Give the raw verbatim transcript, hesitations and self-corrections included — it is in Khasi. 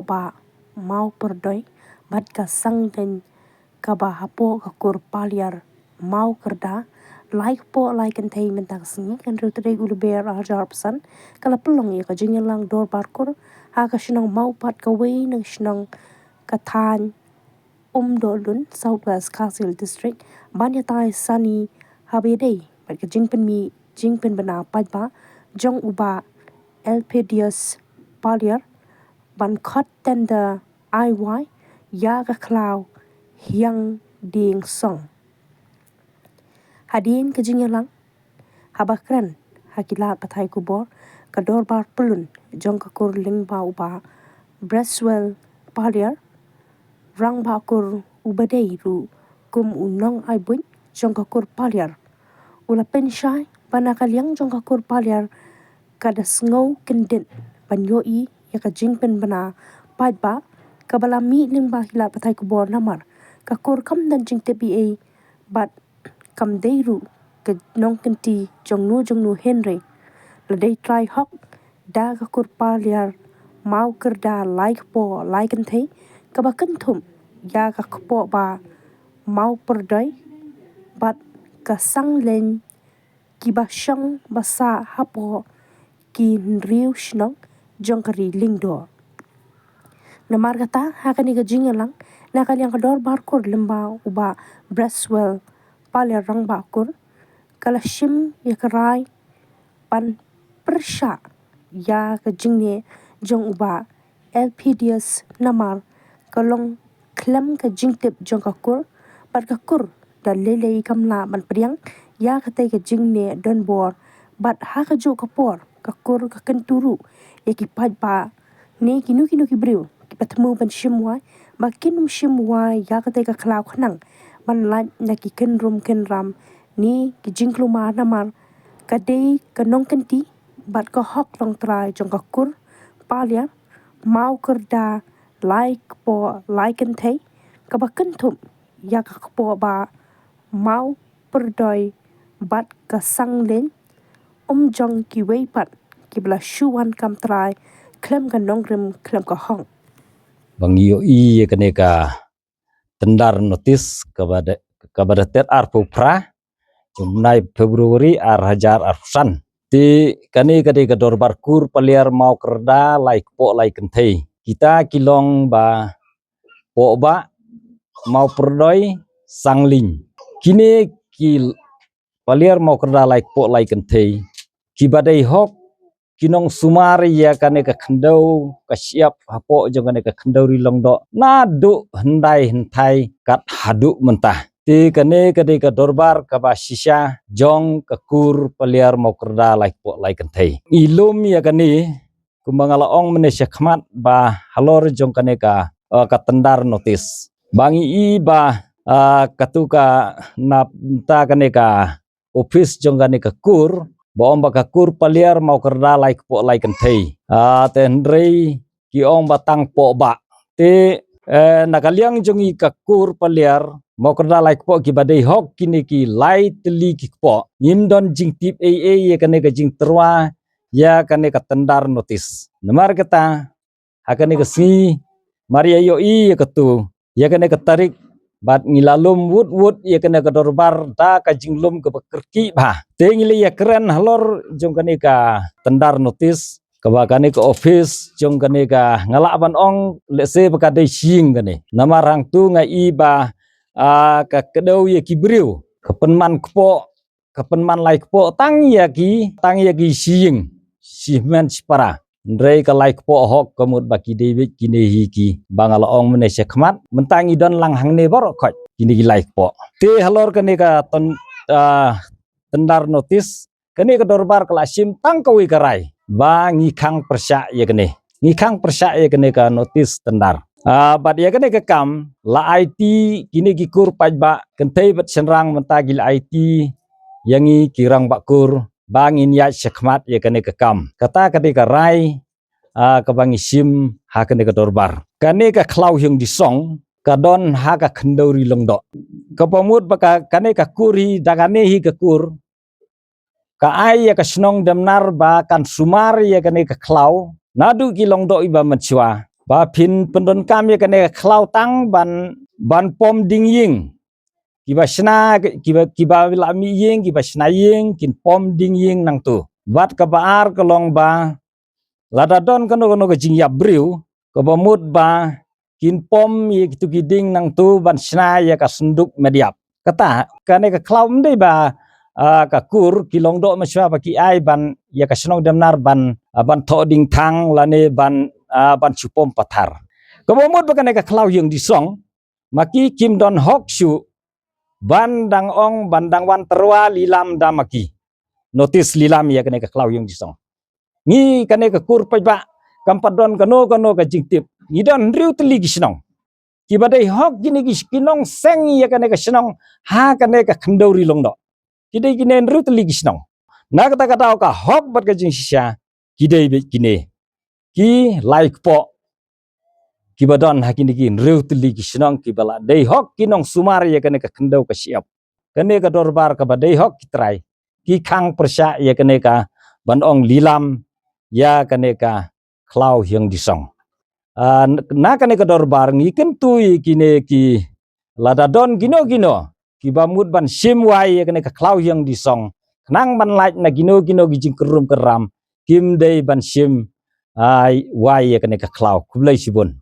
kpoh Mawpyrdoi bad ka Sangleiñ kaba hapoh ka kur Paliar Mawkyrda, lai kpoh lai kynthei mynta ka sngi ka hynriew tarik u Lber ar hajar arphew san, ka la pynlong ïa ka jingïalang dorbar kur ha ka shnong Mawpat kawei na ka shnong ka thaiñ Umdohlun, South West Khasi Hills District, ban ïatai sani haba ïadei bad ka jingpynmih jingpynbna paidbah jong u Bah Elpidius Paliar ban khot tender ai wai ïa ka khlaw Hiang Dieng Song. Hadien ka jingïalang, haba kren ha ki lad pathai khubor, ka dorbar pyllun jong ka kur lyngba u Bah Braswell Paliar, rangbah kur uba dei ruh kum u nongai buit jong ka kur Paliar, u la pynshai ba na ka liang jong ka kur Paliar ka da sngew kyndit ban ïohi ïa ka jingpynbna paidbah kaba la mih lyngba ki lad pathai khubor namar ka kur kam don jingtip ei ei bad kam dei ruh ka nongkynti jongno jongno, hynrei la dei trai hok da ka kur Paliar Mawkyrda lai kpoh lai kynthei kaba kynthup ïa ka kpoh Bah Mawpyrdoi bad ka Sangleiñ kiba shong ba sah hapoh ki hynriew shnong jong ka ri Lyngdoh. Namar kata, ha kane ka jingïalang na ka liang ka dorbar kur lyngba u Bah Braswell Paliar, rangbah kur, ka la shim ïa ka rai ban pyrshah ïa ka jingneh jong u Bah Elpidius namar ka long khlem ka jingtip jong ka kur bad ka kur da lei lei kam lah ban pdiang ïa katei ka jingneh donbor bad ha kajuh ka por ka kur ka kyntu ruh ïa ki paidbah ne kino kino ki briew kiba thmu ban shim wai ba kin ym shim wai ïa katei ka khlaw khnang ban lait na ki kynrum kynram ne ki jingkulmar namar ka dei ka nongkynti bad ka hok longtrai jong ka kur Paliar Mawkyrda lai kpoh lai kynthei kaba kynthup ïa ka kpoh Bah Mawpyrdoi bad ka Sangleiñ, ym jong kiwei pat kiba la shu wan kam trai khlem ka nongrim khlem ka hok. Ba ngi ïohi ïa kane ka tender notice kaba da, kaba da tet arphew phra jong u bnai February ar hajar arphew san. Te kane ka dei ka dorbar kur Paliar Mawkyrda lai kpoh lai kynthei. Kita ki long Bah Pohbah, Mawpyrdoi, Sangleiñ. Kine ki Paliar Mawkyrda lai kpoh lai kynthei kiba dei hok ki nongsumar ïa kane ka khyndew ka shyiap hapoh jong kane ka khyndew ri Lyngdoh naduh hyndai hynthai kat haduh mynta. Te kane ka dei ka dorbar kaba shisha jong ka kur Paliar Mawkyrda lai kpoh lai kynthei. Ngi lum ïa kane kumba nga la ong mynne shakhmat ba halor jong kane ka, eh, ka tender notice ba ngi i ba, eh, katu ka na mynta kane ka office jong kane ka kur ba ong ba ka kur Paliar Mawkyrda lai kpoh lai kynthei. Ah, te hynrei ki ong ba tang Pohbah. Te, eh, na ka liang jong ngi ka kur Paliar Mawkyrda lai kpoh kiba dei hok kine ki lai tylli ki kpoh, ngim don jingtip ei ei ïa kane ka jingtyrwa ïa kane ka tender notice. Namar kata ha kane ka sngi mar ïa ïohi ïa katu ïa kane ka tarik bad ngi la lum wut wut ïa kane ka dorbar da ka jinglum kaba kyrkieh bha. Te ngi la ïa kren halor jong kane ka tender notice kaba kane ka office jong kane ka, nga lah ban ong lehse ba ka dei shi ïing kane. Namar hangtu nga i ba, ah, ka kdew ïa ki briew ka pynman kpoh, ka pynman lai kpoh tang ïa ki, tang ïa ki shi ïing, shi hynmen shi para. Hynrei ka lai kpoh hok ka mut ba ki dei beit kine hi kiba nga la ong mynne shakhmat. Mynta ngi don lang hangne baroh khoit kine ki lai kpoh. Te halor kane ka ton-, ah, tender notice, kane ka dorbar ka la shim tang kawei ka rai ba ngi khang pyrshah ïa kane. Ngi khang pyrshah ïa kane ka notice tender. Ah, bad ïa kane ka kam la aiti kine ki kur paidbah kynthei bad shynrang mynta ki la aiti ïa ngi ki rangbah kur ba ngin ïaid shakhmat ïa kane ka kam. Kata ka dei ka rai, ah, kaba ngi shim ha kane ka dorbar. Kane ka khlaw Hiang Dieng Song ka don ha ka khyndew ri Lyngdoh. Kaba mut ba ka, kane ka kur hi, da kane hi ka kur ka ai ïa ka shnong Demnar ba kan sumar ïa kane ka khlaw naduh ki Lyngdoh iba mynshuwa ba phin pyndonkam ïa kane ka khlaw tang ban, ban pom ding ïing. Kiba shna, kiba, kiba la mih ïing, kiba shna ïing, kin pom ding ïing nangtu. Bad kaba ar ka long ba, lada don kano kano ka jingïap briew, kaba mut ba kin pom ïa kitu ki ding nangtu ban shna ïa ka synduk met ïap. Kata, kane ka khlaw ym dei ba, ah, ka kur, ki long doh mashwa ba ki ai ban, ïa ka shnong Demnar ban, ah, ban thoh ding thang, lane ban, ah, ban shu pom pathar. Kaba mut ba kane ka khlaw ïing disong, ma ki kim don hok shuh, ban dang ong, ban dang wan tyrwa lilam da ma ki. Notice lilam ïa kane ka khlaw ïing disong. Ngi kane ka kur paidbah, kam pat don kano kano ka jingtip. Ngi don hynriew tylli ki shnong. Kiba dei hok kine ki, ki nongseng ïa kane ka shnong, ha kane ka khyndew Ri Lyngdoh. Ki dei kine hynriew tylli ki shnong. Na kata ka daw ka hok bad ka jingshisha, ki dei beit kine. Ki lai kpoh, kiba don ha kine ki hynriew tylli ki shnong, kiba la dei hok ki nongsumar ïa kane ka khyndew ka shyiap. Kane ka dorbar kaba dei hok ki trai, ki khang pyrshah ïa kane ka, ban ong lilam ïa kane ka khlaw ïing disong. Ah, na kane ka dorbar ngi kyntu ïa kine ki, lada don kino kino kiba mut ban shim wai ïa kane ka khlaw ïing disong, khnang ban lait na kino kino ki jingkyrrum kyrram, kim dei ban shim, ah, wai ïa kane ka khlaw. Khublei shibun.